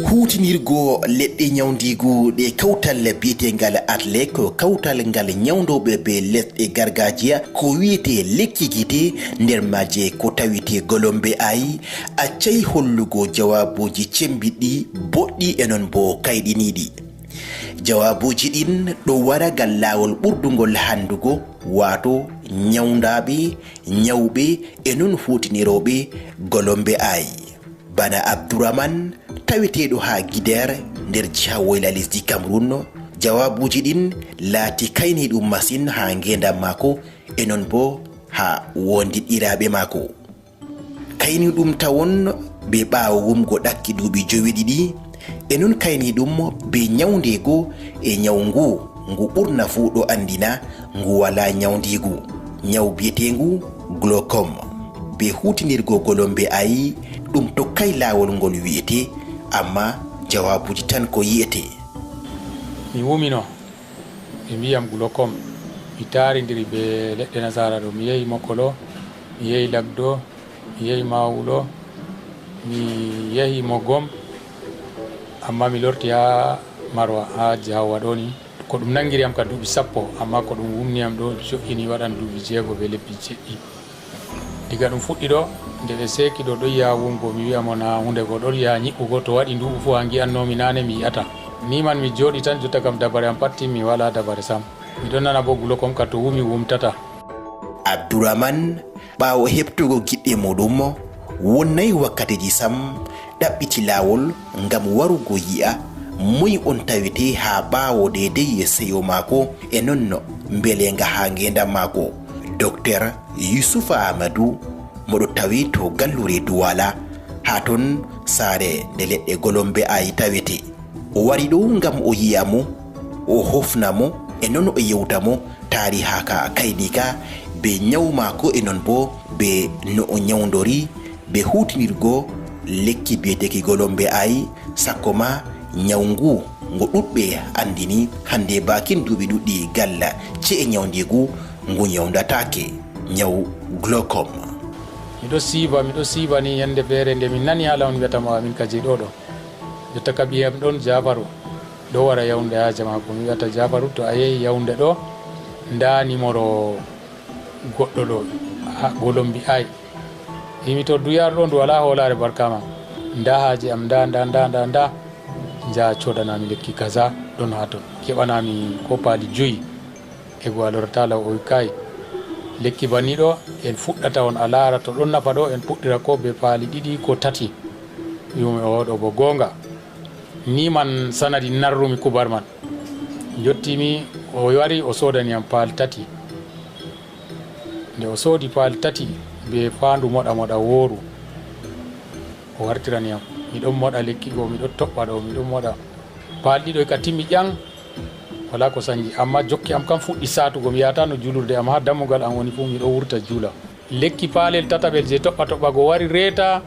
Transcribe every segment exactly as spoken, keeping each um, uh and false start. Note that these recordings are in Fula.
Huutinirgo leɗɗe ñawndiigu ɗe kawtal biyeteengal atle ko kawtal ngal ñawndooɓe ɓe lesɗe gargajiya ko wiyetee lekki gite, nder majje ko tawetee golombe ayi, accay hollugo jawaabuuji cemmbiɗɗi, boɗɗi e noon boo kayɗiniiɗi. Jawaabuuji ɗin ɗo wara ngal laawol ɓurdungol hanndugo, waato ñawndaaɓe, ñawɓe e noon huutinirooɓe golombe ayi. Bana Abdouraman, taweteeɗo haa Gider nder jiha woyla lesdi Cameroun, jawaabuuji ɗin laati kayniiɗum masin haa ngeendam maako e noon boo haa woondiɗɗiraaɓe maako. Kayniiɗum tawon bee ɓaawo wumgo ɗakki duuɓi joweeɗiɗi, e noon kayniiɗum bee ñawndeego e ñaw ngu, ngu ɓurna fuu ɗo anndina ngu walaa ñawndiigu, ñaw biyeteengu glaucome. Bee huutinirgo golombe ayi, ɗum tokkay laawol ngol wi'etee, ammaa jawaabuuji tan ko yi'etee. Mi wumino, ɓe mbi'am glaucome. Mi taarindiri bee leɗɗe nasaara ɗo. Mi yehi Mokolo, mi yehi Lagdo, mi yehi Mawulo, mi yehi Mogom, ammaa mi lorti haa Marwa, haa Jawa ɗo ni. Ko ɗum nanngiri am ka duuɓi sappo, ammaa ko ɗum wumni am ɗo jo'ini waɗan duuɓi jeego bee lebbi jeɗɗi. Diga ɗum fuɗɗi ɗo, nde ɓe seeki ɗo, ɗon yaha wumgo, mi wi'a mo na huunde go, ɗon yaha nyiɓɓugo, to waɗi nduuɓu fuu haa ngi'annoomi naane mi yi'ata. Ni man mi jooɗi tan, jotta kam dabare am pat timmi, walaa dabare sam. Mi ɗon nana boo glaucome ka to wumi wumtata. Abdouraman, ɓaawo heɓtugo giɗɗe muuɗum, wonnay wakkatiiji sam, ɗaɓɓiti laawol ngam warugo yi'a moy on tawetee haa ɓaawo deydey seyo maako e nonno mbeleenga haa ngeendam maako. Doktor Yusufa Amadou, mo ɗo tawi to gallure Duwala, haa ton saare nde leɗɗe golombe ayi tawetee. O wari ɗo ngam o yi'a mo, o hofna mo, e non o yewta mo taariha ka kaydi ka, be nyaw maako, e non bo be no o nyawndori be hutinirgo lekki biyeteki Golombe Ayi, sakko ma nyaw ngu ngo ɗuɗɓe andini hande bakin duuɓi ɗuɗɗi galla ce'e nyawndigu ngu nyawndataake, nyaw glaucome. Miɗo siiba, miɗo siiba ni, yande feere nde min nani haala on mbiyata ma amin ka jeyi ɗo ɗo. Jotta ka ɓiyam ɗon Jafaru ɗo wara Yawnde haa jamaako. Mi wi'ata Jafaru, to a yehi Yawnde ɗo, ndaa nimoro goɗɗo ɗo, ha Golombi Ayi. Imi to Duyaar ɗo, ndu walaa hoolaare barkaama. Ndaa haaje am, ndaa, ndaa, ndaa, ndaa, ndaa. Njaha coodanami lekki kaza ɗon haa ton. Keɓanami ko paali joyi. E go a lorata law, o wi, kay, lekki banni ɗo, en fuɗɗata on a laara to ɗon nafa ɗo, en puɗɗira ko be paali ɗiɗi ko tati. Wi'umi, o ɗo bo goonga. Ni man sanadi narrumi kubar man. Jottimi, o wari, o soodani am paali tati. Nde o soodi paali tati be faandu moɗa moɗa wooru, o wartirani am. Miɗon moɗa lekki go, miɗon toɓɓa ɗo, miɗon moɗa. Paali ɗiɗo ka timmi ƴan, wala ko sanji. Amma jokki am kam fuɗɗi saatugo. Mi yahata no julurde am, haa dammugal am woni fuu, miɗo wurta juula. Lekki paalel tataɓel je toɓɓa toɓɓa go wari reeta.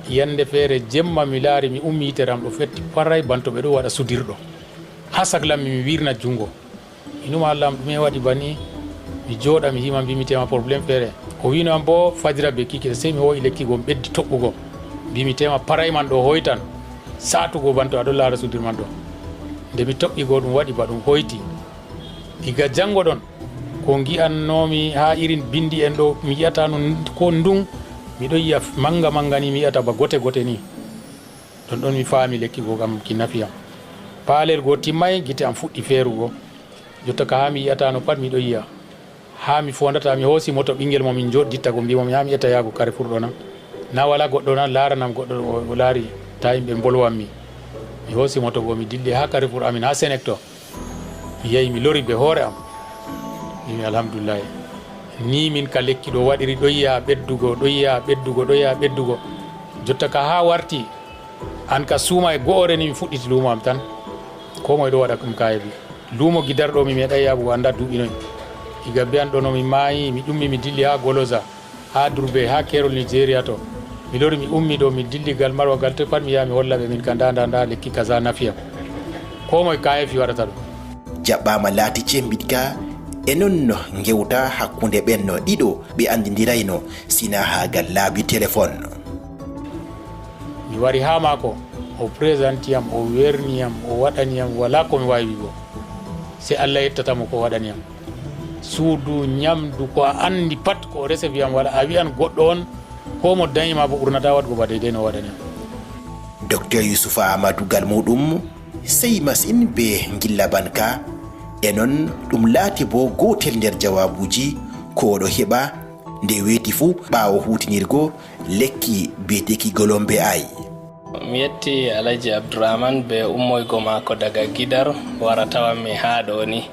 Yande feere jemma mi laari, mi ummi yitere am ɗo fetti paray banto ɓe ɗo waɗa sudirɗo. Haa saklammi mi wirna jungo. Mi numa Allah am, ɗume waɗi banni? Mi jooɗa, mi hima, mbimi tema problème feere. O wino am bo fajira be kikiɗe, sey mi hoo'i lekki go, mi ɓeddi toɓɓugo. Mbimi tema paray man ɗo hoytan. Saatugo banto aɗon laara sudir man ɗo. Nde mi toɓɓi go, ɗum waɗi ba ɗum hoyti. Diga jango ɗon, ko ngi'annomi haa irin bindi en ɗo, mi yi'ata no ko ndun, miɗo yi'a manga manga ni, mi yi'ata ba gote gote ni. Ɗon ɗon mi faami lekki go kam ki nafi am. Paalel go timmay, gite am fuɗɗi feerugo. Jotta ka haa mi yi'atano pat miɗo yi'a. Haa mi fondata, mi hoosi moto ɓingel mo min jooɗditta go, mbimo mi haa mi etta yaago Carrefour ɗo na. Na wala goɗɗo na laaranam goɗɗo o, o laari ta yimɓe mbolwanmi. Mi hoosi moto go mi dilli haa Carrefour amin haa Senecto. Mi yahi mi lori be hoore am. Mbimi alhamdulillahi. Ni min ka lekki ɗo waɗiri ɗo yi'a ɓeddugo, ɗo yi'a ɓeddugo, ɗo yi'a ɓeddugo. Jotta ka haa warti An ka suuma e go'ore ni mi fuɗɗiti luumo am tan. Ko moye ɗo waɗa ɗum kayefi. Luumo Gidar ɗo mi meeɗay yaaɓugo annda duuɓi noy. Iga be an ɗo no mi maayi, mi ƴummi mi dilli haa Goloza, haa Durbe, haa keerol Nigeria to. Mi lori mi ummi ɗo mi dilli gal marwa gal toy pat mi yaha mi holla ɓe min ka nda nda nda lekki kaza nafi am. Ko moye kayefi waɗata ɗum. Jaɓɓaama laati cembiɗka e non no ngewta hakkunde ɓen no ɗiɗo ɓe anndindirayno sina haa gal laabi telefon. Mi Mi wari haa maako, o présenté yam, o werni yam, o waɗani yam, walaa ko mi waawi wi'go. Sey Allah yettata mo ko o waɗani yam. Suudu, nyamdu, ko a anndi pat ko o recevi yam, walaa a wi'an goɗɗo on, ko mo danyi ma bo ɓurnataa waɗgo ba deydey no o waɗani yam. Docteur Yusufa Amadou gal muɗum sey masin be ngilla banka. E non ɗum laati bo gootel nder jawaabuuji ko oɗo heɓa nde weeti fuu ɓaawo huutinirgo lekki bi'eteeki Golombe Ay. Mi yetti Alhaji Abdourahmane be ummoygo maako daga Gidar wara tawanmi haa ɗo ni.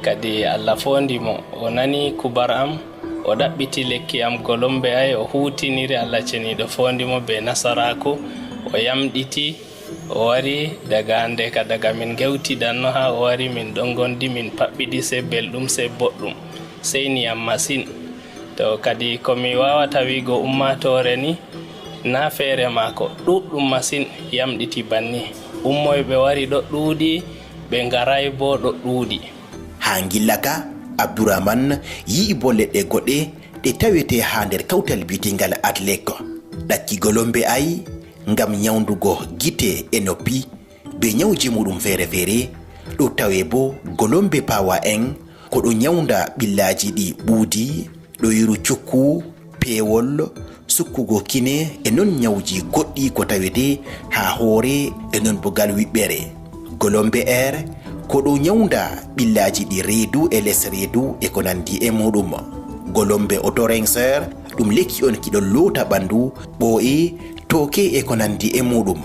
Kadi Allah foondi mo, o nani kubar am, o ɗaɓɓiti lekki am Golombe Ay, o huutiniri, Allah ceniiɗo foondi mo be nasaraaku, o yamɗiti, o wari daga hande ka daga min ngewtidanno haa o wari min ɗon ngondi, min paɓɓidi sey belɗum sey boɗɗum, seyni yam masin. To kadi ko mi waawata wi'go ummaatoore ni, na feere maako, ɗuuɗɗum masin yamɗiti banni. Ummoyɓe wari ɗo ɗuuɗi, ɓe ngaraay boo ɗo ɗuuɗi. Haa ngilla ka, Abdourahmane yi'i bo leɗɗe goɗɗe ɗe tawete haa nder kawtal bi'etengal Atlek. Ɗakki Golombe Ay ngam nyawndugo gite e noppi be nyawji muɗum feere-feere, ɗo tawe bo Golombe Pawa en ko ɗo nyawnda ɓillaaji ɗi ɓuudi, ɗoyru cukku, peewol, sukkugo kine e non nyawji goɗɗi ko tawete haa hoore e non bo gal wiɓɓere. Golombe Air ko ɗo nyawnda ɓillaaji ɗi reedu e les reedu e ko nandi e muɗum. Golombe Auto Rinseur ɗum lekki on ki ɗon loota ɓandu, ɓooye, tooke e ko nandi e muɗum.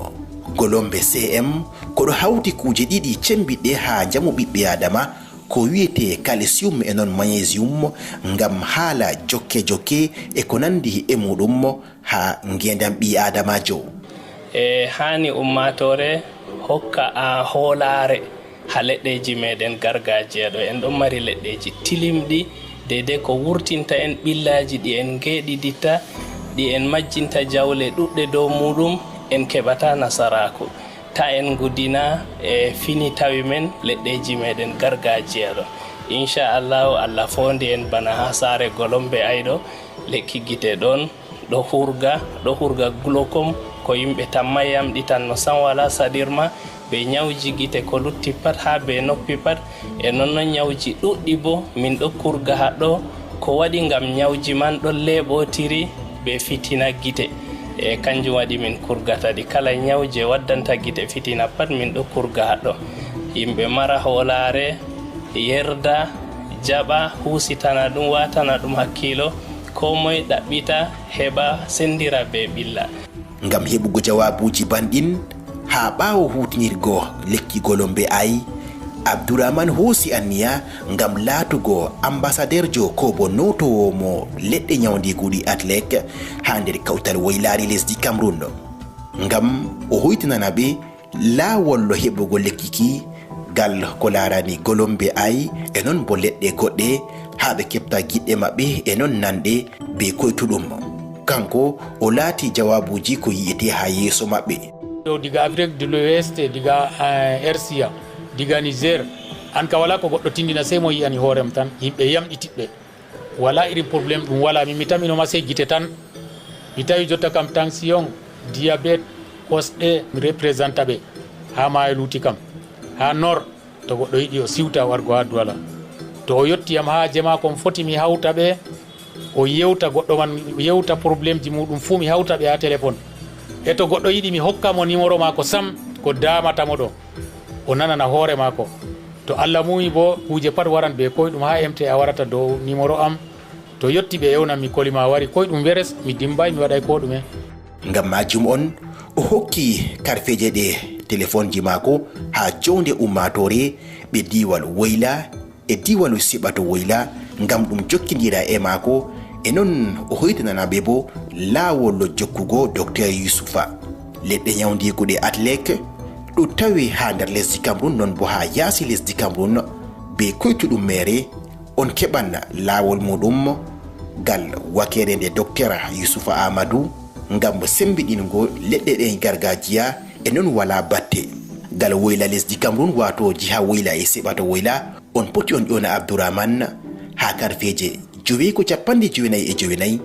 Golombe C M ko ɗo hawti kuuje ɗiɗi cembiɗɗe haa njamu ɓiɓɓe Aadama, ko wi'ete calcium e non magnesium ngam haala jokke-jokke e ko nandi e muɗum haa ngeendam ɓii Aadamaajo. E haani ummaatoore hokka a hoolaare haa leɗɗeeji meɗen gargajiya ɗo. En ɗon mari leɗɗeeji tilimɗi, deydey ko wurtinta en ɓillaaji ɗi en ngeeɗiditta, ɗi en majjinta jawle ɗuɗɗe dow muɗum, en keɓata nasaraaku. Ta en ngudina e fini tawi men leɗɗeeji meɗen gargajiya ɗo. Inchallahu, Allah foondi en bana haa saare Golombe Ay ɗo, lekki gite ɗon, ɗo hurga, ɗo hurga glaucome, ko yimɓe tamma yamɗitanno sam walaa saɗirma, be nyawji gite ko lutti pat haa be noppi pat, e nonnon nyawji ɗuɗɗi bo min ɗo kurga haa ɗo, ko waɗi ngam nyawji man ɗon leeɓotiri be fitina gite. E kanjum waɗi min kurgata ɗi. Kala nyawje waddanta gite fitina pat min ɗo kurga haa ɗo. Yimɓe mara hoolaare, yerda, jaɓa, huusitana ɗum, waatana ɗum hakkiilo, koo moy ɗaɓɓita, heɓa, senndira bee ɓilla. Ngam heɓugo jawaabuuji banɗin, haa ɓaawo huutinirgo lekki Golombe Ay, Abdourahmane hoosi anniya ngam laatugo ambasaderjo koo bo nootoowo mo leɗɗe nyawndiigu ɗi Atlek haa nder kawtal woylaari lesdi Cameroun. Ngam o hoytinana ɓe laawol heɓugo lekki ki, gal ko laarani Golombe Ay e non bo leɗɗe goɗɗe, haa ɓe keɓta giɗɗe maɓɓe e non nanɗe be koytuɗum. Kanko o laati jawaabuuji ko yi'ete haa yeeso maɓɓe. Ɗo diga Afrique de l'Ouest, diga eh, R C A, diga Niger, an ka walaa ko goɗɗo tindina, sey mo yi'ani hoorem tan, yimɓe yamɗitiɓɓe. Walaa irin problème ɗum walaa. Min mi tamino ma sey gite tan. Mi tawi jotta kam tension, diabète, kosɗe, mi représenta ɓe haa maayo luuti kam. Haa Nord, to goɗɗo yiɗi o siwta wargo haa Douala. To o yotti yam haa jema ko mi foti mi hawta ɓe, o yewta goɗɗo man, yewta problèmeji muɗum fuu, mi hawta ɓe haa téléphone. E to goɗɗo yiɗi mi hokka mo numéro maako sam, ko damata mo ɗo, o nanana hoore maako. To Allah muuyi boo, kuuje pat waran bee koyɗum. Haa M T A warata dow numéro am. To yotti ɓe ewnan mi koli ma wari, koyɗum weres, mi dimbaay, mi waɗaay koo ɗume. Ngam maajum on o hokki karfeeje ɗe telefonji maako haa joonde ummaatoore, ɓe diiwal Woyla e diiwal Siɓato Woyla, ngam ɗum jokkindira e maako, e non o hoytinana ɓe boo laawol jokkugo Dokteer Yusufa. Leɗɗe nyawndiigu ɗe Atlek ɗo tawe haa nder lesdi Cameroun, non boo haa yaasi lesdi Cameroun, bee koytuɗum meere, on keɓan laawol muuɗum gal wakeere nde Dokteer Yusufa Aamadu ngam semmbiɗingo leɗɗe ɗen gargaajiya, e non walaa batte. Gal woyla lesdi Cameroun, waato jiha woyla e seɓato woyla, on poti on ƴona Abdourahmane haa karfeeje joweego, cappanɗe joweenayi e joweenayi,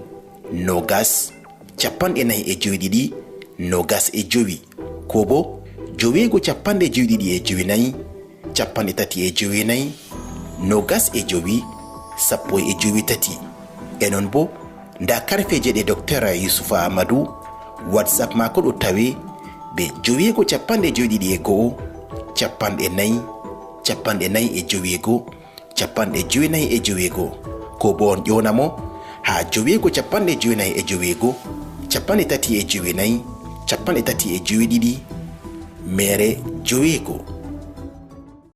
noogas, cappanɗe nayi e joweeɗiɗi, nogas e jowi, ko bo joweego capanɗe jeeɗiɗi e jowenayi, capanɗe tati e jowenayi, nogas e jowi, sappo e jowi tati. E non bo, nda karfeeje ɗe Doktor Yusufa Amadu, WhatsApp maako ɗo tawe be joweego capanɗe jeeɗiɗi e go'o, capanɗe nayi, capanɗe nayi e joweego, capanɗe jowenayi e joweego. Ko bo on ƴona mo ha joweego capanɗe jowenayi e joweego, capanɗe tati e jowenayi, capanɗe tati e joweɗiɗi, mere joweego.